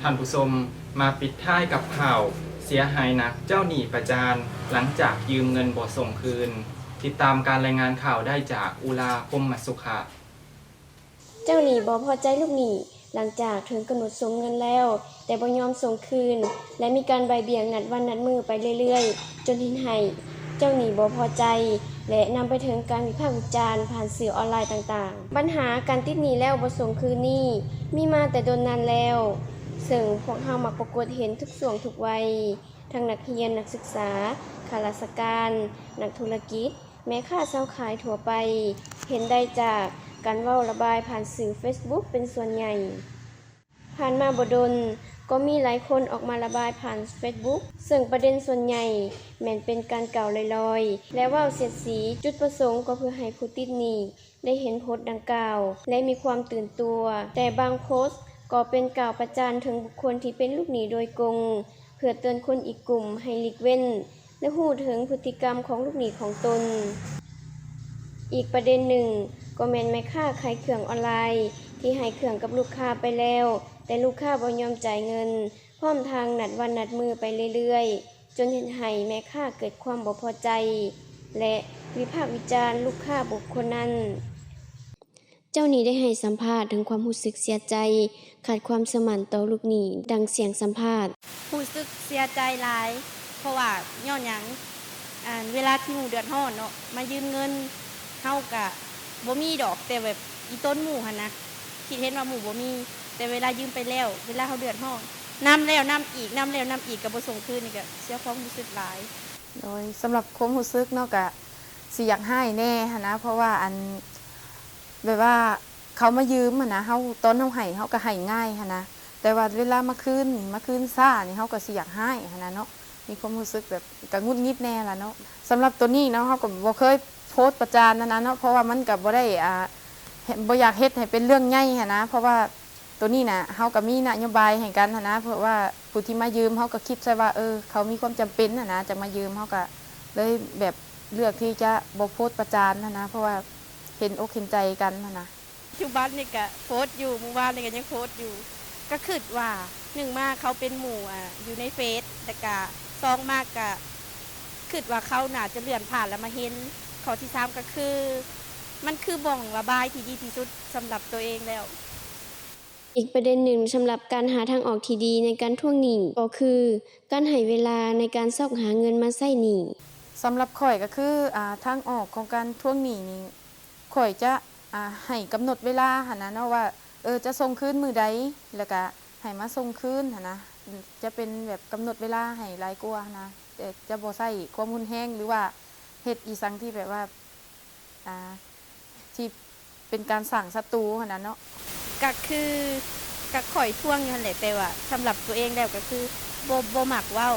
ທ່ານຜູ້ຊົມ, ມາປິດທ້າຍກັບຂ່າວເສຍຫາຍໜັກເຈົ້າໜີ້ປະຈານ ຫຼັງຈາກຢືມເງິນບໍ່ສົ່ງຄືນ. ຕິດຕາມການລາຍງານຂ່າວໄດ້ຈາກ ອຸລາ ພົມມະສຸຂະ. ເຈົ້າໜີ້ບໍ່ພໍໃຈລູກໜີ້ ຫຼັງຈາກເຖິງກຳນົດສົ່ງເງິນແລ້ວ ແຕ່ບໍ່ຍອມສົ່ງຄືນ ແລະ ມີການບ່າຍບ່ຽງນັດວັນນັດມື້ໄປເລື້ອຍໆ ຈົນເຮັດໃຫ້ເຈົ້າໜີ້ບໍ່ພໍໃຈ ແລະ ນຳໄປເຖິງການວິພາກວິຈານຜ່ານສື່ອອນລາຍຕ່າງໆ. ບັນຫາການຕິດໜີ້ແລ້ວບໍ່ສົ່ງຄືນນີ້ ມີມາແຕ່ດົນນານແລ້ວ, ເຊິ່ງພວກເຮົາມັກປາກົດເຫັນທຸກຊ່ວງທຸກໄວ, ທັງນັກຮຽນ, ນັກສຶກສາ, ຂ້າລາຊະການ, ນັກທຸລະກິດ, ແມ່ຄ້າຊາວຂາຍທົ່ວໄປ ເຫັນໄດ້ຈາກການເວົ້າລະບາຍຜ່ານສື່ເຟສບຸກເປັນສ່ວນໃຫຍ່. ຜ່ານມາບໍ່ດົນ ກໍມີຫຼາຍຄົນອອກມາລະບາຍຜ່ານເຟສບຸກ ເຊິ່ງປະເດັນສ່ວນໃຫຍ່ແມ່ນເປັນການກ່າວລອຍໆ ແລະ ເວົ້າສຽດສີ, ຈຸດປະສົງກໍເພື່ອໃຫ້ຜູ້ຕິດໜີ້ໄດ້ເຫັນໂພສດັ່ງກ່າວ ແລະ ມີຄວາມຕື່ນຕົວ, ແຕ່ບາງໂພສກໍເປັນກ່າວປະຈານເຖິງບຸກຄົນທີ່ເປັນລູກໜີ້ໂດຍກົງ ເພື່ອເຕືອນຄົນອີກກຸ່ມໃຫ້ຫຼີກເວັ້ນ ແລະ ຮູ້ເຖິງພຶດຕິກຳຂອງລູກໜີ້ຂອງຕົນ. ອີກປະເດັນໜຶ່ງກໍແມ່ນແມ່ຄ້າຂາຍເຄື່ອງອອນລາຍ ທີ່ໃຫ້ເຄື່ອງກັບລູກຄ້າໄປແລ້ວ ແຕ່ລູກຄ້າບໍ່ຍອມຈ່າຍເງິນ, ພ້ອມທັງນັດວັນນັດມື້ໄປເລື້ອຍໆ ຈົນເຮັດໃຫ້ແມ່ຄ້າເກີດຄວາມບໍ່ພໍໃຈ ແລະ ວິພາກວິຈານລູກຄ້າບຸກຄົນນັ້ນ. ເຈົ້າໜີ້ໄດ້ໃຫ້ສຳພາດເຖິງຄວາມຮູ້ສຶກເສຍໃຈ, ຂາດຄວາມເຊື່ອໝັ້ນຕໍ່ລູກໜີ້ ດັ່ງສຽງສຳພາດ. ຮູ້ສຶກເສຍໃຈຫຼາຍ, ເພາະວ່າຍ້ອນຫຍັງ? ອັນ ເວລາທີ່ໝູ່ເດືອດຮ້ອນເນາະ, ມາຢືມເງິນ, ເຮົາກະບໍ່ມີດອກ, ແຕ່ແບບອີ່ຕົນໝູ່ຫັ້ນນະ, ຄິດເຫັນວ່າໝູ່ບໍ່ມີ, ແຕ່ເວລາຢືມໄປແລ້ວ, ເວລາເຮົາເດືອດຮ້ອນ, ນຳແລ້ວນຳອີກ, ນຳແລ້ວນຳອີກ, ກໍບໍ່ສົ່ງຄືນ, ນີ້ກະເສຍຄວາມຮູ້ສຶກຫຼາຍ. ໂດຍ ສຳລັບຄວາມຮູ້ສຶກເນາະ, ກະຊິຢາກຮ້າຍແດ່ຫັ້ນນະ, ເພາະວ່າ ອັນ ແບບວ່າເຂົາມາຢືມຫັ້ນນະ, ເຮົາ ຕອນເຮົາໃຫ້ ເຮົາກໍໃຫ້ງ່າຍຫັ້ນນະ, ແຕ່ວ່າເວລາມາຄືນນີ້ ມາຄືນຊ້ານີ້ ເຮົາກໍຊິຢາກຮ້າຍຫັ້ນນະເນາະ, ມີຄວາມຮູ້ສຶກແບບກໍຫງຸດຫງິດແດ່ລະເນາະ. ສຳລັບໂຕນີ້ເນາະ, ເຮົາກໍບໍ່ເຄີຍໂພສປະຈານຫັ້ນນະເນາະ, ເພາະວ່າມັນກໍບໍ່ໄດ້ ອ່າ ບໍ່ຢາກເຮັດໃຫ້ເປັນເລື່ອງໃຫຍ່ຫັ້ນນະ, ເພາະວ່າ ໂຕນີ້ນະ ເຮົາກໍມີນະໂຍບາຍໃຫ້ກັນຫັ້ນນະ, ເພາະວ່າຜູ້ທີ່ມາຢືມ ເຮົາກໍຄິດໃສ່ວ່າ ເອີ ເຂົາມີຄວາມຈຳເປັນຫັ້ນນະ ຈັ່ງມາຢືມ, ເຮົາກໍເລີຍແບບເລືອກທີ່ຈະບໍ່ໂພສປະຈານຫັ້ນນະ, ເພາະວ່າເຫັນອົກເຫັນໃຈກັນຫັ້ນນະ. ປັດຈຸບັນນີ້ກະໂພສຢູ່, ມື້ວານນີ້ກະຍັງໂພສຢູ່. ກະຄິດວ່າ ໜຶ່ງມາເຂົາເປັນໝູ່ ອາ ຢູ່ໃນເຟສ, ແລ້ວກະສອງມາກະຄິດວ່າເຂົາໜ້າຈະເລື່ອນຜ່ານແລ້ວມາເຫັນ. ຂໍ້ທີສາມກະຄື ມັນຄືບ່ອງລະບາຍທີ່ດີທີ່ສຸດສຳລັບໂຕເອງແລ້ວ. ອີກປະເດັນໜຶ່ງສຳລັບການຫາທາງອອກທີ່ດີໃນການທວງໜີ້ ກໍຄືການໃຫ້ເວລາໃນການຊອກຫາເງິນມາໃຊ້ໜີ້. ສຳລັບຂ້ອຍກໍຄື ອາ ທາງອອກຂອງການທວງໜີ້ນີ້ ຂ້ອຍຈະ ອາ ໃຫ້ກຳນົດເວລາຫັ້ນນະເນາະ ວ່າ ເອີ ຈະສົ່ງຄືນມື້ໃດ ແລ້ວກະໃຫ້ມາສົ່ງຄືນຫັ້ນນະ, ຈະເປັນແບບກຳນົດເວລາໃຫ້ຫຼາຍກວ່າຫັ້ນນະ, ແຕ່ຈະບໍ່ໃຊ້ຄວາມຮຸນແຮງ ຫຼືວ່າເຮັດອີ່ສັງທີ່ແບບວ່າ ອ່າ ທີ່ເປັນການສ້າງສັດຕູຫັ້ນນະເນາະ. ກະຄື ກະຂ້ອຍທວງຢູ່ຫັ້ນແຫຼະ, ແຕ່ວ່າສຳລັບຕົວເອງແລ້ວກະຄື ບໍ່ ບໍ່ມັກເວົ້າ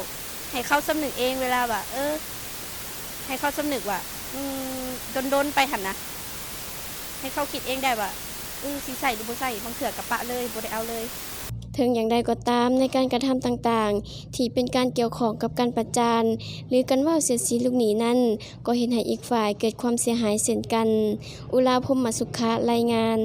ໃຫ້ເຂົາສຳນຶກເອງ ເວລາວ່າ ເອີ ໃຫ້ເຂົາສຳນຶກວ່າ ອືມ ດົນໆໄປຫັ້ນນະ, ໃຫ້ເຂົາຄິດເອງໄດ້ວ່າ ອື ຊິໃຊ້ຫຼືບໍ່ໃຊ້, ບາງເທື່ອກະປະເລີຍ ບໍ່ໄດ້ເອົາເລີຍ. ເຖິງຢ່າງໃດກໍຕາມ, ໃນການກະທຳຕ່າງໆ ທີ່ເປັນການກ່ຽວຂ້ອງກັບການປະຈານ ຫຼື ການເວົ້າສຽດສີລູກໜີ້ນັ້ນ ກໍເຮັດໃຫ້ອີກຝ່າຍເກີດຄວາມເສຍຫາຍເຊັ່ນກັນ. ອຸລາ ພົມມະສຸຂະ ລາຍງານ.